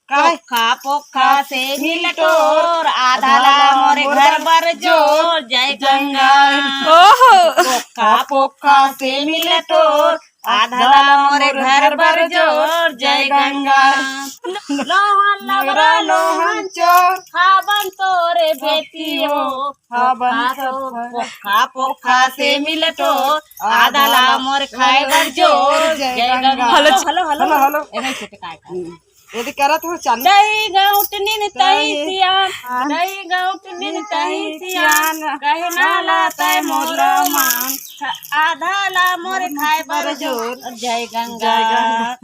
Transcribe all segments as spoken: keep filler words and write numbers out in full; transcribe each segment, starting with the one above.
काय? पोखा पोखा से मिल टोर, आधा ला मोर घर बर जोर, जय गंगा। ओहो। पोखा पोखा से मिल टोर, आधा ला मोर घर बर जोर, जय गंगा। लोहन लबरा लोहन चोर, खाबन तोरे बेटी हो। खाबन पोखा पोखा से मिल टोर, आधा ला मोर खाए बर जोर, जय Ganga. Hello, hello, hello, hello. एमे से काय का? यदि करत हो चालू। दही गौट निन तही सियान, दही गौट निन तही सियान, कहना ला तय मोर मान, आधा ला मोर खाए बर जोर, जय गंगा।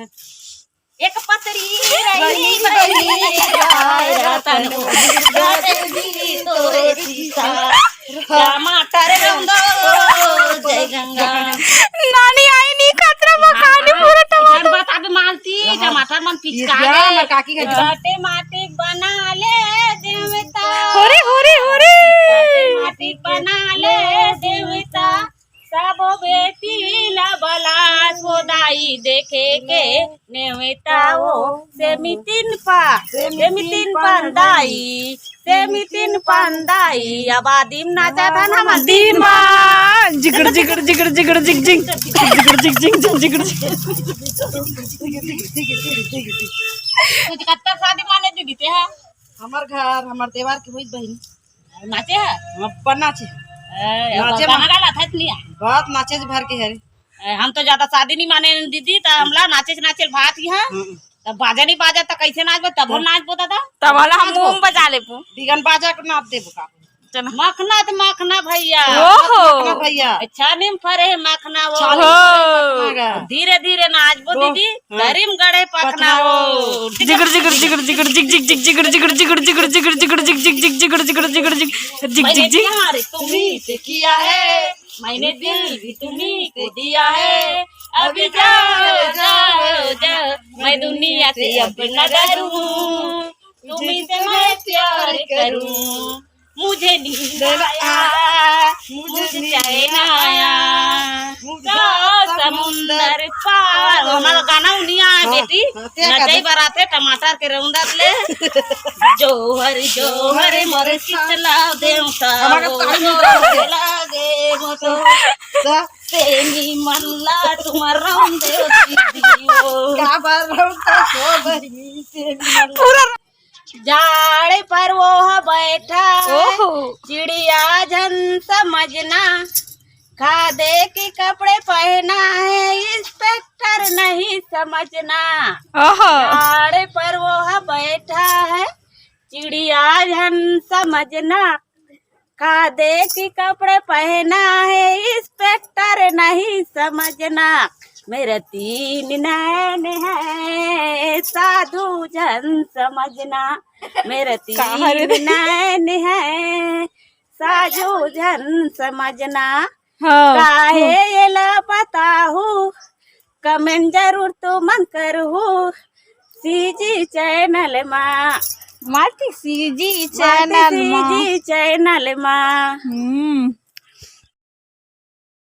एक पतरी रही बहिनी, रतन उजाड़ दी तोरे सीसा। टमाटर रंगो, जय गंगा। नानी आई नी खतरा म कहानी पूरा टमाटर। बता दे मालती, टमाटर मन पिचका गे। काकी के टमाटे माटी बना ले देवता। होरे, होरे, होरे। टमाटे माटी बना ले देवता। सबो बेटी ला बला सोदाई देखे के नेवता ओ। सेमितिन पा, सेमितिन पंदाई, सेमितिन पंदाई, अब आदिम नाचा था ना हम दिन मा। जिगड़, जिगड़, जिगड़, जिगड़, जिग, जिग, जिगड़, जिग, जिग, जिग, जिगड़, जिग। तुझे कब तक शादी माने दीदी ते है? हमर घर, हमर देवर के होई बहिन। नाचे है? हम अपन नाचे। ए, नाचे गाना मा- गाला था इतनी है। बहुत नाचे से भर के है रे। ए, हम तो ज्यादा शादी नहीं माने दीदी, त हमला नाचे से नाचे भात ही है। हम्म। तब बाजा नहीं बाजा त कैसे नाचबो? तब हम नाचबो दादा। तब वाला हम मुंह बजा लेबो। बिगन बाजा के नाच देबो का? चल। मखना त मखना भैया। ओहो। मखना भैया। अच्छा नीम फरे है मखना वो। छानी हो। मखना का। धीरे धीरे नाचबो दो। दीदी। हाँ। करीम गड़े पखना हो। जिगर, जिगर, जिगर, जिगर, जिग, जिग, जिग, जिगर, जिगर, जिगर, जिगर, जिगर, जिगर, जिग, जिग, जिग, जिगर, जिगर, जिगर, जिग, जिग, जिग, जिग। मैंने प्यार तुम्ही से किया है, मैंने दिल भी तुम्ही को दिया है। अभी जाओ, जाओ, जाओ, मैं दुनिया से अब न डरूं, तुम्ही से मैं प्यार करूं। मुझे नींद आया, मुझे चैन आया, मुझे समुंदर पार। हमारा गाना उनिया है हाँ, बेटी, हाँ, ते नचई गाना। बराते टमाटर के रौंदत ले। जोहर, जोहर, मोर शीतला देवता, हमारा वो ताली जोहर लागे मोतो। सा- सेमी मन ला तुम्हार रौंदे दीदी ओ। का बार रौंदता सो बहिनी सेमी मन ला। पूरा जाड़े पर वो ह बैठा है, ओहो। चिड़िया झन समझना, खादे के कपड़े पहना है, इंस्पेक्टर नहीं समझना। ओहो। जाड़े पर वो ह बैठा है, चिड़िया झन समझना, खादे के कपड़े पहना है, इंस्पेक्टर नहीं समझना। मेरा तीन नैन है, साधु झन समझना। मेरा तीन नैन है, साधु झन समझना। हाँ। काहे एला बताहू, कमेंट जरूर तुमन करहू। सीजी चैनल मा। माटी सीजी चैनल मा। सीजी चैनल मा। हम्म।